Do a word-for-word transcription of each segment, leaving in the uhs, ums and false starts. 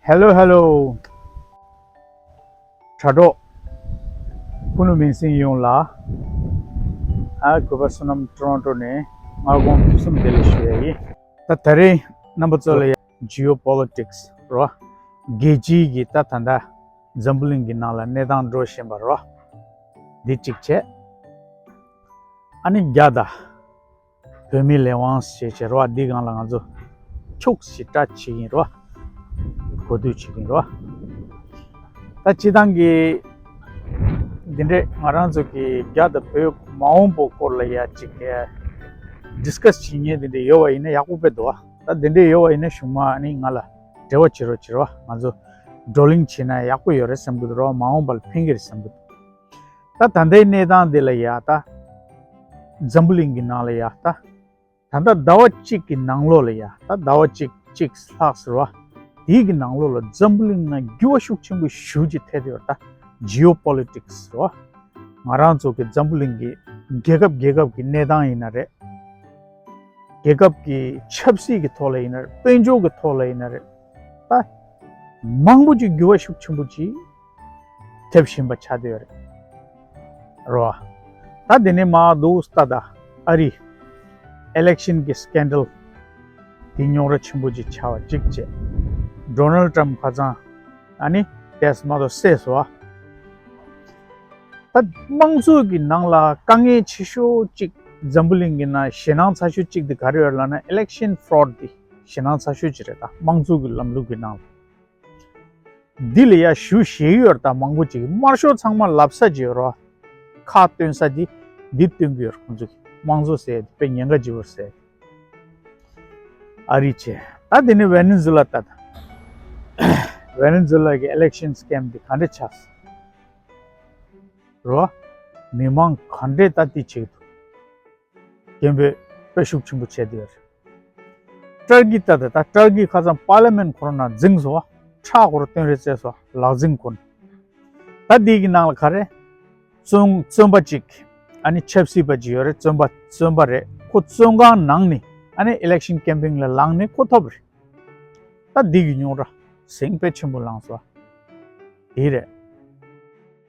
Hello, hello. དྲ་གྲོགས་ཕུ་ནུ་མིང་སྲིང་ཡོངས་ལ། ཨ་གུས་པ་བསོད་ནམས་ཊོ་རོན་ཊོ་ནས་སྔ་དགོང་ཐུགས་བསམ་བདེ་ལེགས་ཞུ་ཡ་ཡིན། ད་ད་རེས་རྣམ་པ་ཚོ་ལ་ཡ་ཇི་ཨོ་པོ་ལི་ཊིག་སི་རོ། རྒྱལ་སྤྱིའི་གི་ད་ད་ལྟ་འཛམ་བུ་གླིང་གི་ནང་ལ་གནས་སྟངས་འགྲོ་བཞིན་པ་རོ། འདི་གཅིག་བྱས། ཨ་ནི་རྒྱ་དང་། བོད་མིའི་ལས་དབང་ཞེས་བྱ་རོ། འདི་སྒང་ལ་ང་ཚོ་ཁྱུག་ཞིག་བཀྲ་བྱེད་ཀྱིན་རོ། གོ་བསྡུར་བྱེད་ཀྱིན་རོ། ད་སྤྱི་བཏང་གི་འདི་འདྲས་ང་རང་ཚོ་གི་རྒྱ་དང་བོད་མ་འོངས་པའི་སྐོར་ལ་ཡ་ཅིག་ཌི་སི་ཀ་སི་བྱེད་མཁན་འདི་འདྲས་ཡོད་པ་ཡིན་ན་ཡག་པོ་དཔེ་འདུག་ད་འདི་འདྲས་ཡོད་པ་ཡིན་ན་གཞུག་མ་ནི་ང་ལ་འབྲེལ་བ་བྱེད་རོགས་བྱེད་རོགས། ང་ཚོ་བགྲོ་གླེང་བྱེད་ན་ཡག་པོ་ཡོད་རེད་བསམ་གྱི་འདུག་རོ། མ་འོངས་པ་ལ་ཕན་གྱི་རེད་བསམ་གྱི་འདུག་ད་ད་ལྟའི་གནས་སྟངས་འདི་ལ་ཡ་ད་འཛམ་བུ་གླིང་གི་ནང་ལ་ཡ་ད། ད་ལྟ་ཟླ་བ་གཅིག་གི་ནང་ལོགས་ལ་ཡ་ད་ཟླ་བ་གཅིག་གཅིག་ལྷག་ཟེར་བ། དེའི་གི་ནང་ལོགས་ལ་འཛམ་བུ་གླིང་ནང་འགྱུར་བ་ཤུགས་ཆེན་པོ་ཞེ་པོ་ཅིག་ཐེབས་ཡོད་ད། ཇི་ཨོ་པོ་ལི་ཊིག་སི་ཟེར་བ། ང་རང་ཚོ་གི་འཛམ་བུ་གླིང་གི་རྒྱལ་ཁབ་རྒྱལ་ཁབ་ཀྱི་གནས་སྟངས་ཡིན་ན་རེད། རྒྱལ་ཁབ་ཀྱི་ཆབ་སྲིད་ཀྱི་ཐོག་ལ་ཡིན་ན་རེད། དཔལ་འབྱོར་གྱི་ཐོག་ལ་ཡིན་ན་རེད། ད་མང་པོ་ཅིག་འགྱུར་བ་ཤུགས་ཆེན་པོ་ཅིག་ཐེབས་བཞིན་པ་ཆགས་བསྡད་ཡོད་རེད་རོ། ད་དེ་ནས་མར་འདུག་ལྟ་ད། ཨ་རི་ཨི་ལེག་ཤན་གྱི་སི་ཀེན་ཌལ་དེ་རྙོག་དྲ་ཆེན་པོ་ཅིག་ཆགས་པ་གཅིག་བྱས། ཌོ་ནལ་ཊམ་ཁ་སང་ཨ་ནི་ཏེས་མ་གཏོགས་བསད་སོང་བ། ད་དམངས་གཙོ་གི་ནང་ལ་དཀའ་ངལ་ཆེ་ཤོས་གཅིག་འཛམ་བུ་གླིང་གི་ནང་ཞེད་སྣང་ཚ་ཤོས་གཅིག་དེ་ག་རེ་ཡོད་ལབ་ན། ཨི་ལེག་ཤན་ཕ་རོཌ་དེ་ཞེད་སྣང་ཚ་ཤོས་གཅིག་རེད། ད་དམངས་གཙོ་གི་ལམ་ལུགས་ཀྱི་ནང་ལ། འདི་ལ་ཡ་ཞུ་ཞེས་ཡོད་རེད། ད་མང་པོ་ཅིག་དམར་ཤོག་ཚང་མ་ལབ་ས་ཅིག་ཡོད་རེད། ཁ་སྟོན་ས་དེ་འདི་སྟོན་གྱི་ཡོད་རེད། ཁོང་ཚོ་གི་དམངས་གཙོ་ཟེར་ཡ་དེ་དཔེ་ཉེན་ཁ་ཆེ་པོ་རེད་ཟེར། ཨ་རི་བྱས། ད་དེ་ནས་ཝེ་ནེ་ཛུ་ལ་ལྟ་ད། ཝེ་ནེ་ཛུ་ལ་གི་ཨི་ལེག་ཤན་སི་ཀེམ་དེ་ག་འདྲས་ཆགས་སོང་རོ། མི་མང་ག་འདྲས་ད་དེ་བྱེད་ཀྱི་འདུག་སྐད་འབོད་དཔེ་ཤུགས་ཆེན་པོ་བྱས་བསྡད་ཡོད་རེད། ཏར་ཀི་ལྟ་ད། ད་ཏར་ཀི་ཁ་སང་པར་ལི་མེན་ཁོ་རང་ནང་འཛིངས་སོང་བ། ཁྲག་ཁོ་རང་བཏོན་རེས་བྱས་སོང་། ལག་འཛིང་ཁོ་ན། ད་འདི་གི་ནང་ལ་ག་རེ། བཙོན་བཙོན་པ་གཅིག་ཨ་ནི་ཆབ་སྲིད་པ་གཅིག་ཡོད་རེད། བཙོན་པ་བཙོན་པ་རེད། ཁོ་བཙོན་ཁང་ནང་ནས་ཨ་ནི་ཨི་ལེག་ཤན་ཀེམ་པིང་ལ་ལངས་ནས་ཁོ་ཐོབ་རེད། ད་འདི་གི་རྙོག་དྲ་ཟིང་དཔེ་ཆེན་པོ་ལངས་སོང་བ། དེ་རེད།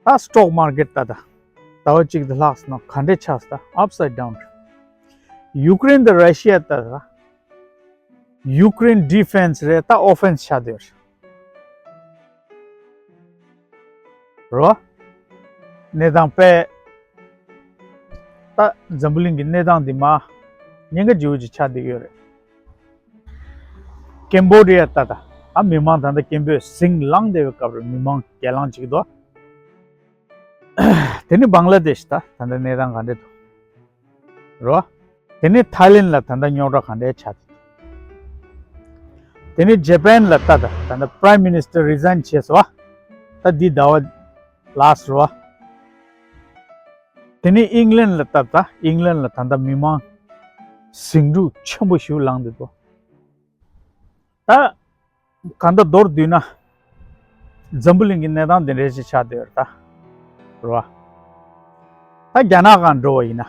ད་སི་ཊོག་མར་ཀེཊ་ལྟ་ད། ཟླ་བ་གཅིག་དེ་ལྷག་སོང་ན་ག་འདྲས་ཆགས་སོང་། ད་ཨབ་སའིཌ་ཌའུན་རེད། ཡུ་ཀེ་རེན་དང་ར་ཤི་ཡ་ལྟ་ད། ཡུ་ཀེ་རེན་ཌི་ཕེན་སི་རེད། ད་ཨོ་ཕེན་སི་ཆགས་བསྡད་ཡོད་རེད། རོ། གནས་སྟངས་དཔེ། ད་འཛམ་བུ་གླིང་གི་གནས་སྟངས་འདི་མ་ཉེན་ཁ་ཆེ་བོ་ཅིག་ཆགས་བསྡད་ཡོད་རེད། ཀེམ་བོ་ཌི་ཡ་ལྟ་ད། ཨ་མི་མང་ད་ལྟ་སྐད་འབོད་ཟིང་ལངས་བསྡད་པའི་སྐབས་རེད། མི་མང་གྱེན་ལངས་བྱེད་ཀྱི་འདུག་དེ་ནི་བང་ལ་དེཤ་ད་ད་ལྟ་གནས་སྟངས་ག་འདྲ་འདུག་རོ། དེ་ནི་ཐའི་ལེན་ལ་ད་ལྟ་རྙོག་དྲ་ག་འདྲའི་ཆགས་ཏེ། དེ་ནི་ཇ་པན་ལ་ལྟ་ད། ད་ལྟ་པ་རའིམ་མི་ནི་སི་ཊར་རི་ཛའིན་བྱས་སོང་བ། ད་འདི་ཟླ་བ་ལ་སོང་བ། དེ་ནི་ཨིང་ལན་ལ་ལྟ་ད། ཨིང་ལན་ལ་ད་ལྟ་མི་མང་ཟིང་འཁྲུག་ཆེན་པོ་ཞིག་ལངས་འདུག་ད་གང་ལྟར་མདོར་བསྡུས་ན། འཛམ་བུ་གླིང་གི་གནས་སྟངས་འདི་འདྲ་ཞིག་ཆགས་བསྡད་ཡོད་རེད་ད། རེད་བ། ད་རྒྱ་ནག་སྒང་འགྲོ་བ་ཡིན་ན།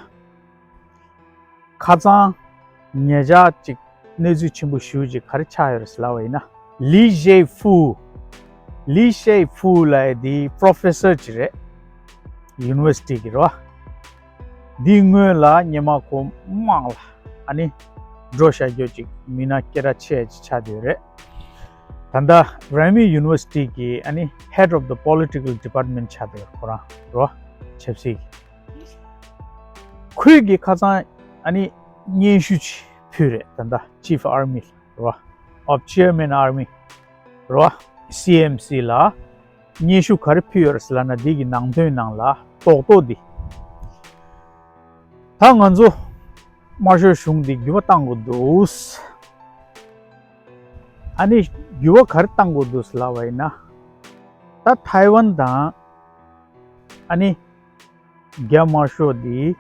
ཁ་སང་ཉེ་ཆར་ཅིག་གནས་ཚུལ་ཆེན་པོ་ཞེ་པོ་ཅིག་ག་རེ་ཆགས་ཡོད་རེད་ཟེར་ལབ་པ་ཡིན་ན། ལི་ཤེ་ཧྥུ། ལི་ཤེ་ཧྥུ་ལབ་ཡ་དེ་པོ་རོ་ཕེ་སར་ཅིག་རེད། ཡུ་ནི་ཝར་སི་ཊི་གི་རེད་བ། འདིའི་སྔོན་ལ་སྔོན་མ་ཁོ་དམག་ལ་ཨ་ནི་འགྲོ་བཞག་རྒྱུ་ཅིག་མི་སྣ་སྐད་གྲགས་ཆེ་ཅིག་ཆགས་བསྡད་ཡོད་རེད། ད་ལྟ་རེ་མི་ཡུ་ནི་ཝར་སི་ཊི་གི་ཨ་ནི་Head of the Political Department ཆགས་བསྡད་ཡོད། ཁོ་རང་རེད་བ། ཆབ་སྲིད་ཀྱི། ཁོས་ཀྱི་ཁ་སང་ཨ་ནི་སྙན་ཞུ་ཅིག་ཕུལ་རེད། ད་ལྟ་ཅིཕ་ཨར་མི་རེད་བ། ཨོཕ་ཅེར་མེན་ཨར་མི་རེད་བ། སི་ཨེམ་སི་ལ་སྙན་ཞུ་ག་རེ་ཕུལ་ཡོད་རེད་ཟེར་ལབ་ན། འདི་གི་ནང་དོན་ནང་ལ་རྡོག་རྡོག་འདི། ད་ང་ཚོ་དམར་ཤོག་གཞུང་འདི་འགྱུར་བ་གཏང་དགོས་འདུག་ཨ་ནི་འགྱུར་བ་ག་རེ་གཏང་དགོས་འདུག་ཟེར་ལབ་པ་ཡིན་ན། ད་ཐའེ་ཝན་དང་ཨ་ནི་རྒྱ་དམར་ཤོག་འདི་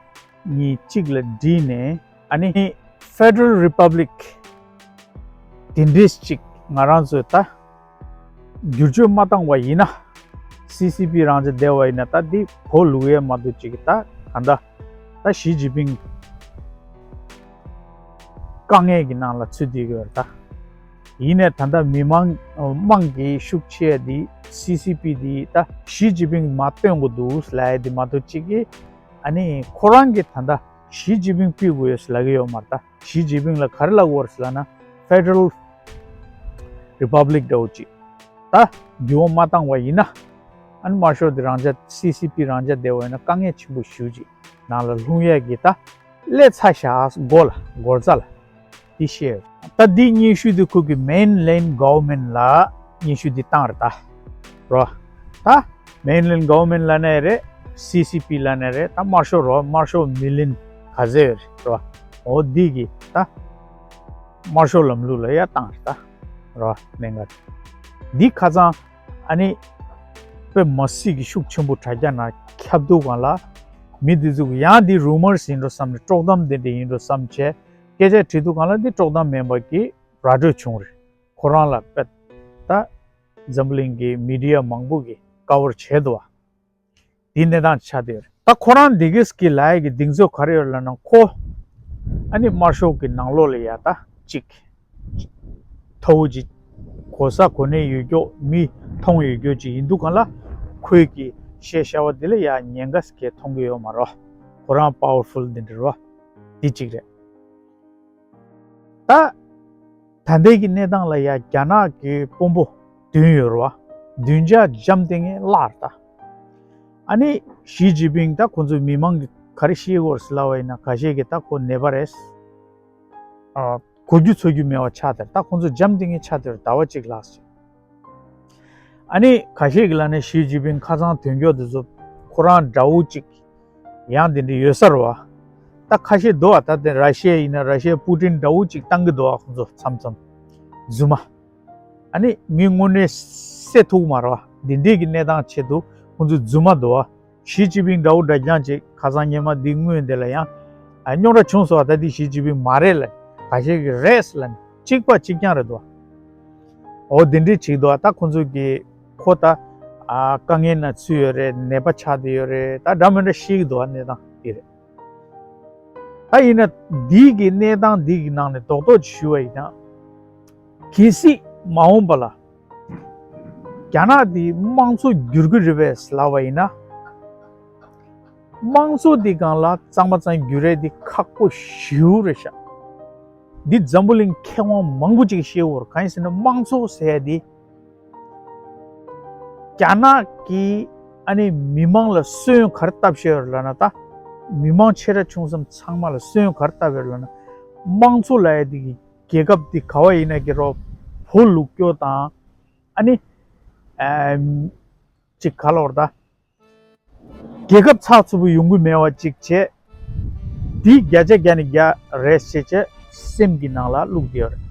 གཉིས་གཅིག་ལ་བསྒྲིལ་ནས་ཨ་ནི་Federal Republic དེ་འདྲས་ཅིག་ང་རང་ཚོས་ད་བསྒྱུར་བཅོས་མ་བཏང་བ་ཡིན་ན། སི་སི་པི་རང་ཅག་བསྡད་པ་ཡིན་ན། ད་འདི་བོ་ལུག་ཡས་མ་གཏོགས་ཅིག་ད་ག་འདྲ། ད་ཞི་ཅིན་ཕིང་དཀའ་ངལ་གྱི་ནང་ལ་ཚུད་བསྡད་ཀྱི་ཡོད་རེད་ད། ཡིན་ནའི་ད་ལྟ་མི་མང་དམངས་ཀྱི་ཤུགས་ཆེ་འདི་སི་སི་པི་འདི་ད་ཞི་ཅིན་ཕིང་མར་སྟོན་དགོས་འདུག་ལབ་ཡ་འདི་མ་གཏོགས་གཅིག་གིས་ཨ་ནི་ཁོ་རང་གི་ད་ལྟ་ཞི་ཅིན་ཕིང་ཕུད་དགོས་ཡོད་ལབ་ཀྱི་ཡོད་མ་རེད། ད་ཞི་ཅིན་ཕིང་ལ་ག་རེ་ལབ་དགོས་རེད་ལབ་ན་ཕེ་ཌ་རལ་རི་པབ་ལིག་འདྲ་བོ་ཅིག་ད་འགྱུར་བ་མ་བཏང་བ་ཡིན་ན་ཨ་ནི་དམར་ཤོག་འདི་རང་འཇགས་སི་སི་པི་རང་འཇགས་བསྡད་པ་ཡིན་ན་དཀའ་ངལ་ཆེན་པོ་ཞེ་པོ་ཅིག་ནང་ལ་ལྷུང་ཡས་ཀྱི་ད་སླེབས་ཚར་བཞག་མགོ་ལ་སྒོ་རྩ་ལ་འདི་བཤད་ཡོད། ད་འདི་སྙན་ཞུ་འདི་ཁོ་གི་མེན་ལེན་གོ་ཝར་མེན་ལ་སྙན་ཞུ་འདི་བཏང་རེད་ད། རོ། ད་མེན་ལེན་གོ་ཝར་མེན་ལབ་ནའི་རེད། སི་སི་པི་ལབ་ནའི་རེད། ད་དམར་ཤོག་རོ། དམར་ཤོག་མི་ལེན་ག་ཟེར་ཡོད་རེད་རོ། འོ་འདི་གི་ད་དམར་ཤོག་ལམ་ལུགས་ལ་ཡ་བཏང་རེད་ད། རོ། གནད་འགག་འདི་ཁ་སང་ཨ་ནི་དཔེ་མ་སྲིད་ཀྱི་ཤུགས་ཆེན་པོ་དྲ་རྒྱ་ནང་ཁྱབ་འདུག་གང་ལ། མི་འདི་ཚོ་གི་ཡང་འདི་རུ་མར་ཡིན་འགྲོ་བསམ་ནས་དཀྲོག་གཏམ་འདི་འདྲ་ཡིན་འགྲོ་བསམ་བྱས་སྐད་ཆ་དྲིས་འདུག་གང་ལ། འདི་དཀྲོག་གཏམ་མིན་པ་གི་ར་སྤྲོད་བྱུང་རེད། ཁོ་རང་ལ་དཔེ་ད་འཛམ་བུ་གླིང་གི་མི་ཌི་ཡ་མང་པོ་གི་ཀ་བར་བྱས་འདུག་བ། འདི་གནས་སྟངས་ཆགས་བསྡད་ཡོད་རེད། ད་ཁོ་རང་འདི་གིས་ཀྱི་ལབ་ཡ་གི་གདེང་ཚོད་ག་རེ་ཡོད་ལབ་ན་ཁོ་ཨ་ནི་དམར་ཤོག་གི་ནང་ལོགས་ལ་ཡ་ད་ཅིག་མཐོ་བོ་ཅིག་གོ་ས་གོ་གནས་ཡོད་རྒྱུ་མི་མཐོང་ཡོད་རྒྱུ་ཅིག་ཡིན་འདུག་གང་ལ། ཁོས་ཀྱི་བཤད་བྱ་བ་འདི་ལ་ཡ་ཉེན་ཁ་ཟེར་མཁན་མཐོང་གི་ཡོད་མ་རེད། ཁོ་རང་པ་ཝར་ཕུལ་འདི་འདྲ་རེད་བ། འདི་གཅིག་རེད། ད་ད་ལྟའི་གི་གནས་སྟངས་ལ་ཡ་རྒྱ་ནག་གི་དཔོན་པོ་བདུན་ཡོད་རེད་བ། བདུན་ཆ་འཇམ་ཐིང་ངེ་བརླག་རེད་ད། ཨ་ནི་ཞི་ཅིན་ཕིང་ད་ཁོ་ཚོའི་མི་མང་གི་ག་རེ་བཤད་ཀྱི་ཡོད་རེད་ཟེར་ལབ་པ་ཡིན་ན་ཁ་ཤས་ཀྱིས་ད་ཁོ་ནད་པ་རེད། ཨ། གོ་རྒྱུ་ཚོར་རྒྱུ་མེད་པ་ཆགས་དེར་ད་ཁོ་ཚོ་འཇམ་ཐིང་ངེ་ཆགས་དེར་ཟླ་བ་གཅིག་ལྷག་ཟེར། ཨ་ནི་ཁ་ཤས་ཀྱིས་ལབ་ན་ཞི་ཅིན་ཕིང་ཁ་སང་དོན་གྱོག་དེ་ཚོ་ཁོ་རང་འདྲ་བོ་གཅིག་ཡང་དེ་འདྲ་ཡོད་ས་རེད་བ། ད་ཁ་ཤས་འདུག་བ། ད་དེ་ར་ཤི་ཡ་ཡིན་ན་ར་ཤི་ཡ་པུ་ཏིན་འདྲ་བོ་གཅིག་བཏང་གི་འདུག་བ། ཁོ་ཚོ་མཚམས་མཚམས་རྫུན་མ། ཨ་ནི་མི་དངོས་གནས་བསད་ཐུབ་མ་རེད་བ། འདི་འདྲས་ཀྱི་གནས་སྟངས་ཆེད་དུ་ཁོ་ཚོ་རྫུན་མ་འདུག་བ། ཞི་ཅིན་ཕིང་འདྲ་བོ་འདྲ་རྐྱང་ཅིག་ཁ་སང་སྔོན་མ་འདི་སྔོན་དེ་ལ་ཡང་ཨ་རྙོག་དྲ་བྱུང་སོང་བ། ད་འདི་ཞི་ཅིན་ཕིང་མ་རེད་ལབ། ཁ་ཤས་ཀྱིས་རེད་ལབ་ནས་གཅིག་པ་གཅིག་རྐྱང་རེད་འདུག་བ། འོ་འདི་འདྲས་བྱེད་འདུག་བ། ད་ཁོ་ཚོ་གིས་ཁོ་ད་ཨ་དཀའ་ངལ་ནང་ཚུད་ཡོད་རེད། ནད་པ་ཆགས་བསྡད་ཡོད་རེད། ད་འདྲ་མི་འདྲ་བཤད་ཀྱི་འདུག་བ། གནས་སྟངས་འདི་རེད། ད་ཡིན་ན་འདི་གི་གནས་སྟངས་འདི་གི་ནང་ནས་རྡོག་རྡོག་ཅིག་ཞུ་བ་ཡིན་ན། གལ་སྲིད་མ་འོངས་པ་ལ་རྒྱ་ནག་འདི་དམངས་གཙོ་འགྱུར་གྱི་རེད་པས་ལབ་པ་ཡིན་ན། དམངས་གཙོ་འདི་སྒང་ལ་གཙང་མ་གཙང་འགྱུར་རེད། འདི་ཁག་པོ་ཞེ་པོ་རེད་ཤག་འདི་འཛམ་བུ་གླིང་མཁས་དབང་མང་པོ་ཅིག་བཤད་ཡོད་རེད། གང་ཡིན་ཟེར་ན་དམངས་གཙོ་ཟེར་ཡ་འདི་རྒྱ་ནག་གིས་ཨ་ནི་མི་མང་ལ་སོན་ག་རེ་བཏབ་བཞག་ཡོད་རེད་ལབ་ན། ད་མི་མང་ཆེ་ཕྲ་ཆུང་གསུམ་ཚང་མ་ལ་སོན་ག་རེ་བཏབ་ཡོད་རེད་ལབ་ན། དམངས་གཙོ་ལབ་ཡ་འདི་གི་རྒྱལ་ཁབ་འདི་ག་བ་ཡིན་ན་གི་རོ། བོ་ལུག་སྐྱོ་དང་ཨ་ནི་ཨམ་ཅིག་ག་ལབ་རེད་ད། རྒྱལ་ཁབ་ཚགས་ཚུད་པོ་ཡོང་གི་མེད་པ་ཅིག་བྱས། འདི་བརྒྱ་ཆ་བརྒྱ་ནས་བརྒྱ་རེད་ཟེར་བྱས་སེམས་ཀྱི་ནང་ལ་བླུགས་བསྡད་ཡོད་རེད།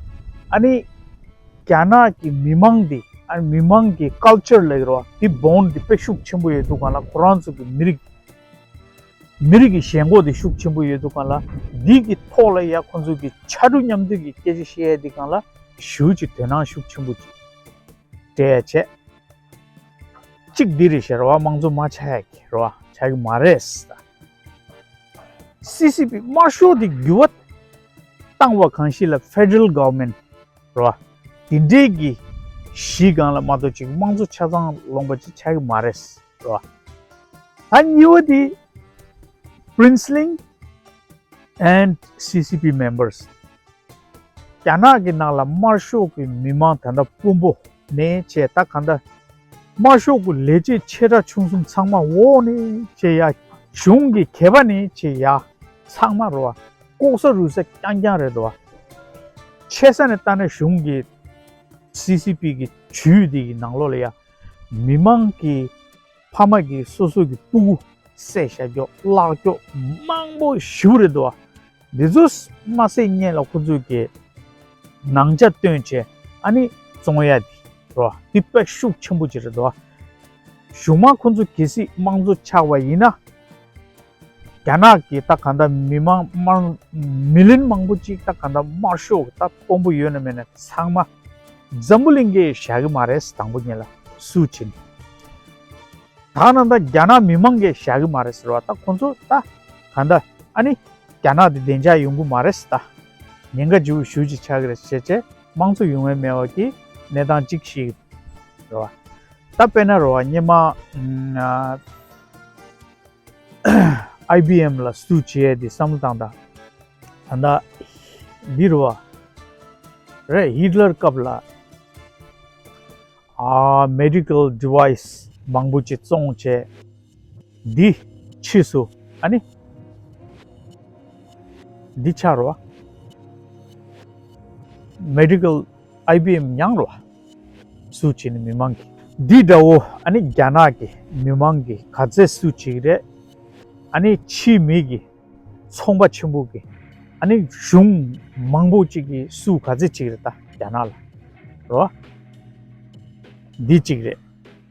ཨ་ནི་རྒྱ་ནག་གི་མི་མང་འདི་ཨ་ནི་མི་མང་གི་ཀལ་ཅར་ལབ་ཀྱི་རེད་བ། འདི་བོན་འདི་དཔེ་ཤུགས་ཆེན་པོ་ཡོད་འདུག་གང་ལ། ཁོ་རང་ཚོ་གི་མི་རིགས་མི་རིགས་ཀྱི་ཞེན་ཁོག་འདི་ཤུགས་ཆེན་པོ་ཡོད་འདུག་གང་ལ། འདི་གི་ཐོག་ལ་ཡ་ཁོ་ཚོ་གི་ཕྱར་གྲུ་མཉམ་འདུས་ཀྱི་སྐད་ཆ་བཤད་ཡ་འདི་གང་ལ་ཞེ་པོ་ཅིག་དོ་སྣང་ཤུགས་ཆེན་པོ་ཅིག་སྤྲད་ཡ་བྱས། གཅིག་འདི་རེད་ཤག་རེད་བ། དམངས་གཙོ་མ་ཆགས་ཡ་གི་རེད་བ། ཆགས་ཀྱི་མ་རེད་ཟེར། སི་སི་པི་དམར་ཤོག་འདི་འགྱུར་བ་བཏང་བ་གང་ཞིག་ལ་ཕེ་ཌ་རལ་གོ་ཝར་མེན་རེད་བ། འདི་འདྲས་ཀྱི་གཞི་སྒང་ལ་མ་གཏོགས་ཅིག་དམངས་གཙོ་ཆ་ཚང་ལོངས་པ་ཅིག་ཆགས་ཀྱི་མ་རེད་ཟེར་རེད་བ། ད་གཉིས་པ་འདི་Princeling and C C P members། རྒྱ་ནག་གི་ནང་ལ་དམར་ཤོག་གི་མི་མང་ད་ལྟ་དཔོན་པོ་ནས་བྱས། ད་ག་ད་དམར་ཤོག་གི་ལས་བྱེད་ཆེ་ཕྲ་ཆུང་གསུམ་ཚང་མ་འོག་ནས་བྱས་ཡ། གཞུང་གི་གད་པ་ནས་བྱས་ཡ། ཚང་མ་རེད་བ། ལྐོག་ཟ་རུལ་ཟ་རྐྱང་རྐྱང་རེད་འདུག་བ། ཆེ་ས་ནས་ལྟ་ན་གཞུང་གི་སི་སི་པི་གི་ཇུས་དེ་གི་ནང་ལོགས་ལ་ཡ། མི་མང་གི་ཕ་མ་གི་སོ་སོ་གི་སྤུ་གུ་བསད་བཞག་རྒྱུ་བརླག་རྒྱུ་མང་པོ་ཞེ་པོ་རེད་འདུག་བ། འདི་ཚོ་མ་བསད་སྔོན་ལ་ཁོ་ཚོས་ཀྱི་ནང་ཆ་བཏོན་བྱས་ཨ་ནི་བཙོང་ཡ་དེ་རོ། འདི་དཔེ་ཤུགས་ཆེན་པོ་ཅིག་རེད་འདུག་བ། གཞུག་མ་ཁོ་ཚོ་གལ་སྲིད་དམངས་གཙོ་ཆགས་པ་ཡིན་ན། རྒྱ་ནག་གི་ད་ག་འདྲ་མི་མང་དམར་མི་ལིན་མང་པོ་ཅིག་ད་ག་འདྲ་དམར་ཤོག་གི་ད་དཔོན་པོ་ཡོད་ན་མེད་ན་ཚང་མ་འཛམ་བུ་གླིང་གིས་བཞག་གི་མ་རེད། དང་པོ་ཉིད་ལ་སུ་བྱིན། ད་ནང་ད་རྒྱ་ནག་མི་མང་གིས་བཞག་གི་མ་རེད་ཟེར་བ། ད་ཁོ་ཚོ་ད་ག་འདྲ་ཨ་ནི་རྒྱ་ནག་དེ་བདེ་འཇགས་ཡོང་གི་མ་རེད་ཟེར། ད་ཉེན་ཁ་ཆེ་བོ་ཞེ་པོ་ཅིག་ཆགས་ཀྱི་རེད་ཟེར་བྱས། དམངས་གཙོ་ཡོང་ཡ་མེད་པ་གི་གནས་སྟངས་གཅིག་ཞིག་རེད་བ། ད་དཔེར་ན་རེད་བ། སྔོན་མ་ཨམ་ཨ་ཨའི་བྷི་ཨེམ་ལ་སུ་བྱས་ཏེ་བསམ་བློ་བཏང་དང་། ད་ལྟ་འདི་རེད་བ། རེད། ཧི་ཊི་ལར་སྐབས་ལ་ཨ་མེ་ཌི་ཀལ་ཌི་ཝའི་སི་མང་པོ་ཅིག་བཙོང་བྱས། འདི་ཕྱིས་སུ་ཨ་ནི་འདི་ཆགས་རེད་བ། མེ་ཌི་ཀལ་ཨའི་བྷི་ཨེམ་ཡང་རེད་བ། སུ་བྱས་ནས་མི་མང་གི་འདི་འདྲ་བོ་ཨ་ནི་རྒྱ་ནག་གི་མི་མང་གི་ག་ཚད་སུ་བྱེད་ཀྱི་རེད། ཨ་ནི་ཕྱིའི་མི་གི་ཚོང་པ་ཆེན་པོ་གི་ཨ་ནི་གཞུང་མང་པོ་ཅིག་གི་སུ་ག་ཚད་བྱེད་ཀྱི་རེད། ད་རྒྱ་ནག་ལ་རེད་བ། འདི་གཅིག་རེད།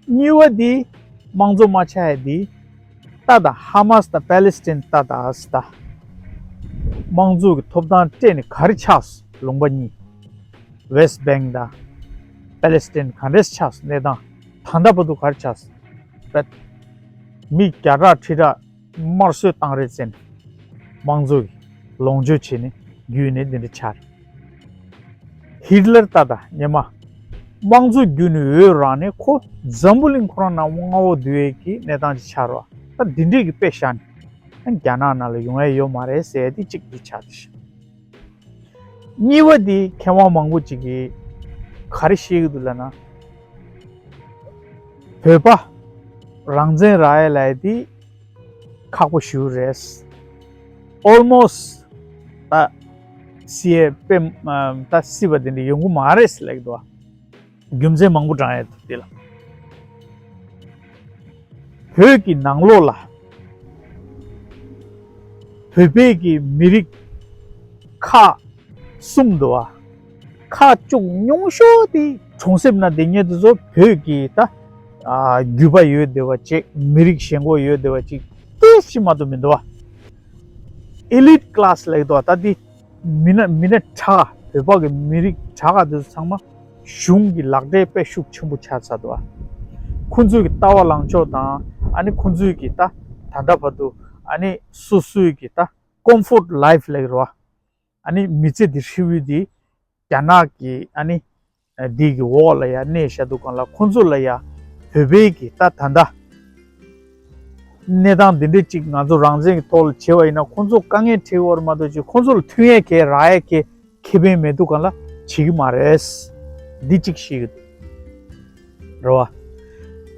གཉིས་པ་འདི་དམངས་གཙོ་མ་ཆགས་ཡ་འདི། ད་ད་ཧ་མ་སི་དང་པེ་ལེ་སི་ཐན་ད་ད་ཨ་སི་ད། དམངས་གཙོ་གི་ཐོབ་ཐང་སྤྲད་ནས་ག་རེ་ཆགས་སོང་། ལུང་པ་གཉིས། ཝེ་སི་ཊི་བེང་ཀི་དང་པེ་ལེ་སི་ཐན་ག་འདྲས་ཆགས་སོང་། གནས་སྟངས་ད་ལྟ་བར་དུ་ག་རེ་ཆགས་སོང་། པད། མི་བརྒྱ་ཕྲག་ཁྲི་ཕྲག་དམར་གསོད་བཏང་རེད་ཟེར་ནས་དམངས་གཙོ་གི་ལོངས་སྤྱོད་བྱས་ནས་བརྒྱུད་ནས་འདི་འདྲ་ཆགས་རེད། ཧི་ཊི་ལར་ད་ད་སྔོན་མ་དམངས་གཙོ་བརྒྱུད་ནས་འོས་རག་ནས་ཁོ་འཛམ་བུ་གླིང་ཁོ་རང་ནང་མངའ་འོག་བསྡུ་ཡས་ཀྱི་གནས་སྟངས་ཅིག་ཆགས་རེད་བ། ད་འདི་འདྲས་ཀྱི་དཔེ་བཞག་ནས་རྒྱ་ནག་ནང་ལ་ཡོང་ཡས་ཡོད་མ་རེད་ཟེར་ཡས་དེ་གཅིག་འདི་ཆགས་བསྡད་ཤག་གཉིས་པ་དེ་མཁས་དབང་མང་པོ་ཅིག་གིས་ག་རེ་བཤད་ཀྱི་འདུག་ལབ་ན། བོད་པ་རང་བཙན་རག་ཡས་ལབ་ཡས་དེ་ཁག་པོ་ཞེ་པོ་རེད། ཨོལ་མོ་སི་ཊི་ད་སྲིད་ཡས་དཔེ་ད་སྲིད་པ་དེ་འདྲ་ཡོང་གི་མ་རེད་ལབ་ཀྱི་འདུག་བ། རྒྱུ་མཚན་མང་པོ་བགྲང་ཡས་འདུག་དེ་ལ། བོད་ཀྱི་ནང་ལོགས་ལ་བོད་པའི་གི་མི་རིགས་ཁག་གསུམ་འདུག་བ། ཁག་ཅུང་ཉུང་ཤོས་དེ་གྲོང་གསེབ་ན་བསྡད་མཁན་དེ་ཚོ་བོད་ཀྱི་ད་ཨ་རྒྱུད་པ་ཡོད་བསྡད་པ་ཅིག་མི་རིགས་ཞེན་ཁོག་ཡོད་བསྡད་པ་ཅིག་ཏོག་ཙམ་མ་གཏོགས་མི་འདུག་བ། ཨེ་ལིཊ་ཀི་ལ་སི་ལབ་ཀྱི་འདུག་བ། ད་དེ་མི་སྣ་མི་སྣ་དྲག་བོད་པ་གི་མི་རིགས་དྲག་དེ་ཚོ་ཚང་མ་གཞུང་གི་ལག་འབྲེལ་དཔེ་ཤུགས་ཆེན་པོ་ཆགས་ཚར་འདུག་བ། ཁོང་ཚོའི་གི་ལྟ་བ་ལངས་ཕྱོགས་དང་ཨ་ནི་ཁོང་ཚོའི་གི་ད་ད་ལྟ་བར་དུ་ཨ་ནི་སོ་སོའི་གི་ད་ཀོམ་ཕོརཊ་ལའིཕ་ལབ་ཀྱི་རེད་བ། ཨ་ནི་མི་ཚེ་འདི་ཧྲིལ་བོ་འདི་རྒྱ་ནག་གི་ཨ་ནི་འདི་གི་འོག་ལ་ཡ་གནས་བཞག་འདུག་གང་ལ་ཁོང་ཚོ་ལ་ཡ་བོད་པའི་གི་ད་ད་ལྟ་གནས་སྟངས་འདི་འདྲ་ཅིག་ང་ཚོ་རང་བཙན་གི་ཐོག་ལ་བྱས་པ་ཡིན་ན་ཁོང་ཚོ་དཀའ་ངལ་འཕྲད་ཀྱི་ཡོད་རེད་མ་གཏོགས་ཅིག་ཁོང་ཚོ་ལ་མཐུན་ཡས་གལ་རག་ཡས་གལ་ཁེ་ཕན་མེད་འདུག་གང་ལ་བྱེད་ཀྱི་མ་རེད། འདི་གཅིག་ཤེས་ཀྱི་འདུག་རེད་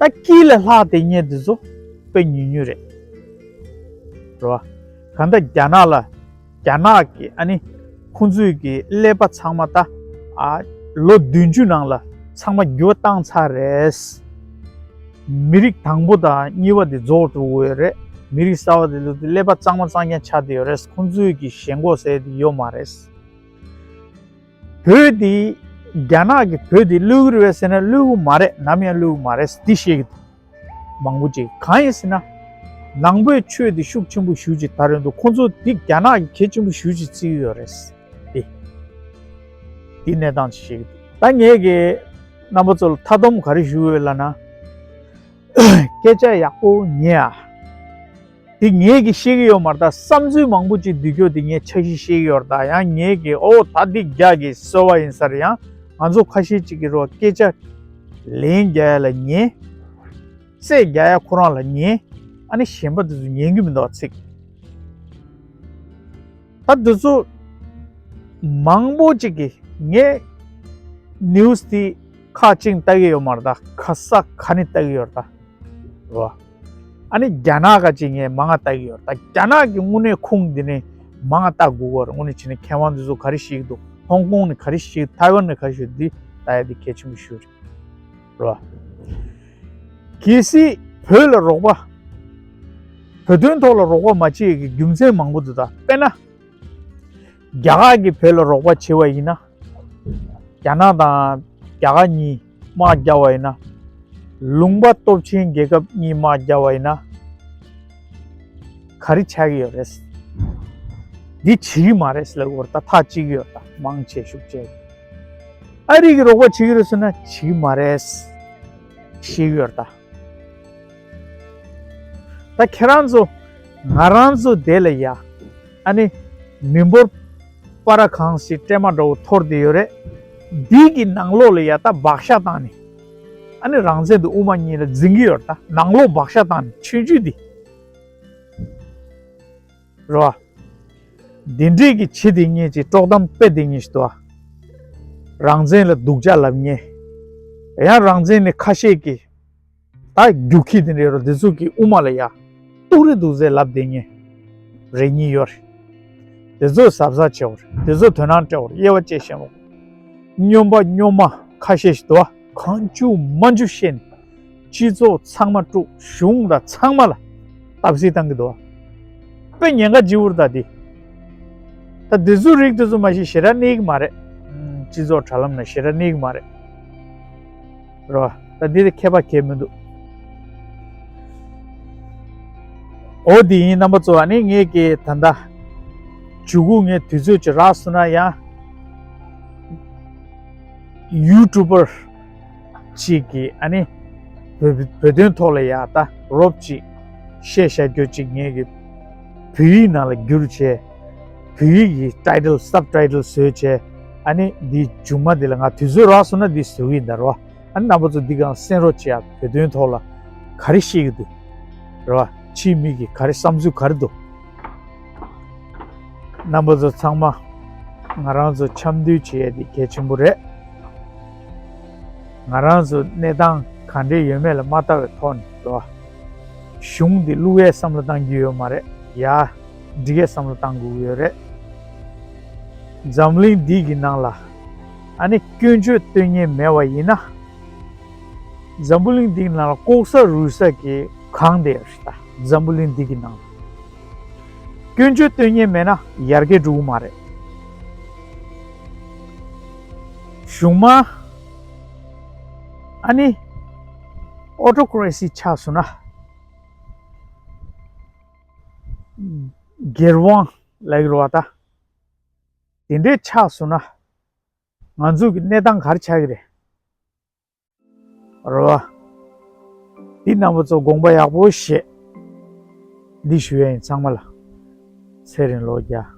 བ། ད་དཀྱིལ་ལ་ལྷག་བསྡད་མཁན་དེ་ཚོ་དཔེ་ཉུང་ཉུང་རེད། རེད་བ། གང་ལྟར་རྒྱ་ནག་ལ་རྒྱ་ནག་གི་ཨ་ནི་ཁོང་ཚོའི་གི་ཀླད་པ་ཚང་མ་ད་ཨ་ལོ་བདུན་ཅུ་ནང་ལ་ཚང་མ་འགྱུར་བ་བཏང་ཚར་རེད། མི་རིགས་དང་པོ་དང་གཉིས་པ་དེ་རྫོགས་འགྲོ་གི་ཡོད་རེད། མི་རིགས་གསར་པ་དེ་ཚོ་དེ་ཀླད་པ་གཙང་མ་གཙང་རྐྱང་ཆགས་བསྡད་ཡོད་རེད། ཁོང་ཚོའི་གི་ཞེན་ཁོག་ཟེར་དེ་ཡོད་མ་རེད། བོད་འདི་རྒྱ་ནག་གིས་བོད་འདི་བླུག་གི་རེད་པས་ཟེར་ན་བླུག་གི་མ་རེད། ནམ་ཡང་བླུག་གི་མ་རེད། འདི་ཤེས་ཀྱི་འདུག་མང་པོ་ཅིག་གང་ཡིན་ཟེར་ན། ནང་པའི་ཆོས་འདི་ཤུགས་ཆེན་པོ་ཞེ་པོ་ཅིག་དར་ཡོང་དུས་ཁོང་ཚོ་འདི་རྒྱ་ནག་གིས་གལ་ཆེན་པོ་ཞེ་པོ་ཅིག་བརྩི་གི་ཡོད་རེད། འདི་འདི་གནས་སྟངས་ཅིག་ཤེས་ཀྱི་འདུག་ད་ངས་ཀྱི་རྣམ་པ་ཚོ་ལ་མཐའ་སྡོམ་ག་རེ་ཞུ་འོས་ལབ་ན། སྐད་ཆ་ཡག་པོ་ཉན་ཨ། དེ་ངས་ཀྱི་ཤེས་ཀྱི་ཡོད་མ་རེད། ད་བསམ་ཚུལ་མང་པོ་ཅིག་འདུག་ཀྱོག་དེ་ངས་ཆ་ཤས་ཤེས་ཀྱི་ཡོད་རེད། ད་ཡང་ངས་ཀྱི་ཨོ་ད་འདི་རྒྱ་གི་སོ་བ་ཡིན་ས་རེད། ཡང་ང་ཚོ་ཁ་ཤས་ཅིག་གི་རོ་སྐད་ཆ་ལན་རྒྱག་ཡ་ལ་ཉན། རྩད་རྒྱག་ཡ་ཁོ་རང་ལ་ཉན། ཨ་ནི་གཞན་པ་དེ་ཚོ་ཉན་གྱི་མི་འདུག་ཚིག་ད་དེ་ཚོ་མང་པོ་ཅིག་གིས་ངས་ནིའུ་སི་དེ་ཁག་ཅིག་ལྟ་གི་ཡོད་མ་རེད། ད་ག་ས་ག་ནས་ལྟ་གི་ཡོད་རེད་ད། རོ། ཨ་ནི་རྒྱ་ནག་ག་ཅིག་ངས་མང་ང་ལྟ་གི་ཡོད་རེད། ད་རྒྱ་ནག་གི་དངོས་གནས་ཁུངས་འདི་ནས་མང་ང་ལྟ་དགོས་ཀྱི་རེད། དངོས་གནས་བྱས་ན་མཁས་དབང་འདི་ཚོ་ག་རེ་བཤད་ཀྱི་འདུག་ཧོང་ཀོང་ནས་ག་རེ་བཤད་ཀྱི་ཐའེ་ཝན་ནས་ག་རེ་བཤད་འདི་ལྟ་ཡ་འདི་གལ་ཆེན་པོ་ཞིག་རེད། རོ། གལ་སྲིད་བོད་ལ་རོགས་པ། བོད་དོན་ཐོག་ལ་རོགས་པ་མ་བྱེད་ཀྱི་རྒྱུ་མཚན་མང་པོ་འདུག་ད་དཔེར་ན། རྒྱ་གར་གྱིས་བོད་ལ་རོགས་པ་བྱས་པ་ཡིན་ན། རྒྱ་ནག་དང་རྒྱ་གར་གཉིས་དམག་རྒྱག་པ་ཡིན་ན། ལུང་པ་སྟོབས་ཆེན་རྒྱལ་ཁབ་གཉིས་དམག་རྒྱག་པ་ཡིན་ན། ག་རེ་ཆགས་ཀྱི་ཡོད་རེད། འདི་བྱེད་ཀྱི་མ་རེད་ཟེར་ལབ་ཀྱི་ཡོད་རེད། ད་ཐག་གཅོད་ཀྱི་ཡོད་རེད། ད་མང་ཆེ་ཤོས་བྱས། ཨ་རི་གིས་རོགས་པ་བྱེད་ཀྱི་རེད་ཟེར་ན་བྱེད་ཀྱི་མ་རེད་ཟེར་གྱི་ཡོད་རེད། ད། ད་ཁྱེད་རང་ཚོ་ང་རང་ཚོ་དེ་ལ་ཡ་ཨ་ནི་མི་འབོར་པ་ར་གང་ཞིག་སྲན་མ་འདྲ་བོ་འཐོར་བསྡད་ཡོད་རེད། འདི་གི་ནང་ལོགས་ལ་ཡ་ད་བག་ཤ་བཏང་ནས། ཨ་ནི་རང་བཙན་དེ་དབུ་མ་གཉིས་ལ་འཛིན་གྱི་ཡོད་རེད། ད་ནང་ལོགས་བག་ཤ་བཏང་ནས་ཆོས་བརྒྱུད་འདི། རེད་བ། འདི་འདྲས་ཀྱི་བྱེད་དེ་ཉེས་ཀྱི་དཀྲོག་གཏམ་སྤེལ་དེ་ཉེས་ཤིག་འདུག་བ། རང་བཙན་ལ་སྡུག་ཅག་ལབ་ཉེས། ཡང་རང་བཙན་ནི་ཁ་ཤས་ཀྱིས་ད་རྒྱུག་ཁྱི་དེ་འདྲས་རོ་དེ་ཚོ་གི་དབུ་མ་ལ་ཡ་གཏུག་རེ་འདུག་ཟེར་ལབ་དེ་ཉེས་རེ་གཉིས་ཡོད་རེད། དེ་ཚོ་གཟབ་གཟབ་བྱེད་འོ་རེད། དེ་ཚོ་དོན་སྣང་སྤྲད་འོ་རེད། དབྱེ་བ་དཔྱད་ཤེས་འོ། སྨྱོན་པ་སྨྱོན་མ་ཁ་ཤས་ཤིག་འདུག་བ། གང་བཅུག་མ་བཅུག་བཤད་ནས། སྤྱི་ཚོགས་ཚང་མ་དཀྲུག་གཞུང་དང་ཚང་མ་ལ་བརྡབ་གསིག་བཏང་གི་འདུག་བ། དཔེ་ཉེན་ཁ་ལྗིད་པོ་རེད་ད་འདི། ད་འདི་ཚོའི་རིགས་དེ་ཚོ་མ་གཞི་ཞེ་དྲག་གནས་ཀྱི་མ་རེད། སྤྱི་ཚོགས་དྲ་ལམ་ན་ཞེ་དྲག་གནས་ཀྱི་མ་རེད། རོ། ད་འདི་དེ་ཁྱད་པར་གང་ཡང་མི་འདུག་འོ་འདི་ཡིན་རྣམ་པ་ཚོ། ཨ་ནི་ངས་ཀྱི་ད་ལྟ་མཇུག་གུ་ངས་དུས་ཚོད་ཅིག་རག་སོང་ན་ཡང་ཡུ་ཊུབ་པར་ཅིག་གིས་ཨ་ནི་བོད་བོད་དོན་ཐོག་ལ་ཡ་ད་རོབ་ཅིག་བཤད་བཞག་རྒྱུ་ཅིག་ངས་ཀྱི་བོད་ཡིག་ནང་ལ་བསྒྱུར་བྱས། བོད་ཡིག་གི་ཊའི་ཊལ་སབ་ཊའི་ཊལ་བཟོས་བྱས། ཨ་ནི་འདི་མཇུག་མ་འདི་ལ་ང་དུས་ཚོད་རག་སོང་ན་འདི་བཟོ་གི་ཡིན་ད་རོ། ཨ་ནི་རྣམ་པ་ཚོ་འདི་གང་གསན་རོགས་བྱེད་ཡ། བོད་དོན་ཐོག་ལ་ག་རེ་བཤད་ཀྱི་འདུག་རེད་བ། ཕྱིའི་མི་གིས་ག་རེ་བསམ་ཚུལ་ག་རེ་འདུག་རྣམ་པ་ཚོ་ཚང་མ་ང་རང་ཚོ་འཆམ་མཐུན་བྱེད་ཡ་འདི་གལ་ཆེན་པོ་རེད། ང་རང་ཚོ་གནས་སྟངས་ག་འདྲས་ཡོད་མེད་ལ་མ་ལྟ་བའི་ཐོག་ནས་རེད་བ། གཞུང་འདི་བླུག་ཡས་བསམ་བློ་བཏང་རྒྱུ་ཡོད་མ་རེད་ཡ། འགྲིག་ཡས་བསམ་བློ་བཏང་དགོས་ཀྱི་ཡོད་རེད། འཛམ་གླིང་འདི་གི་ནང་ལ་ཨ་ནི་སྐྱོན་བརྗོད་སྟོན་མཁན་མེད་པ་ཡིན་ན། འཛམ་བུ་གླིང་འདི་གི་ནང་ལ་ལྐོག་ཟ་རུལ་ས་གིས་གང་བསྡད་ཡོད་རེད་ད། འཛམ་བུ་གླིང་འདི་གི་ནང་ལ་སྐྱོན་བརྗོད་སྟོན་མཁན་མེད་ན་ཡར་རྒྱས་འགྲོ་གི་མ་རེད། གཞུང་མ་ཨ་ནི་ཨོ་ཊོ་ཀེ་རེ་སི་ཆགས་སོང་ན། སྒེར་དབང་ལབ་ཀྱི་རེད་བ་ད། དེ་འདྲས་ཆགས་སོང་ན་ང་ཚོ་གི་གནས་སྟངས་ག་རེ་ཆགས་ཀྱི་རེད། རེད་བ། འདི་རྣམ་པ་ཚོ་དགོངས་པ་ཡག་པོ་བཞེས། འདི་ཞུ་ཡ་ཡིན་ཚང་མ་ལ། ཚེ་རིང་ལོ་བརྒྱ།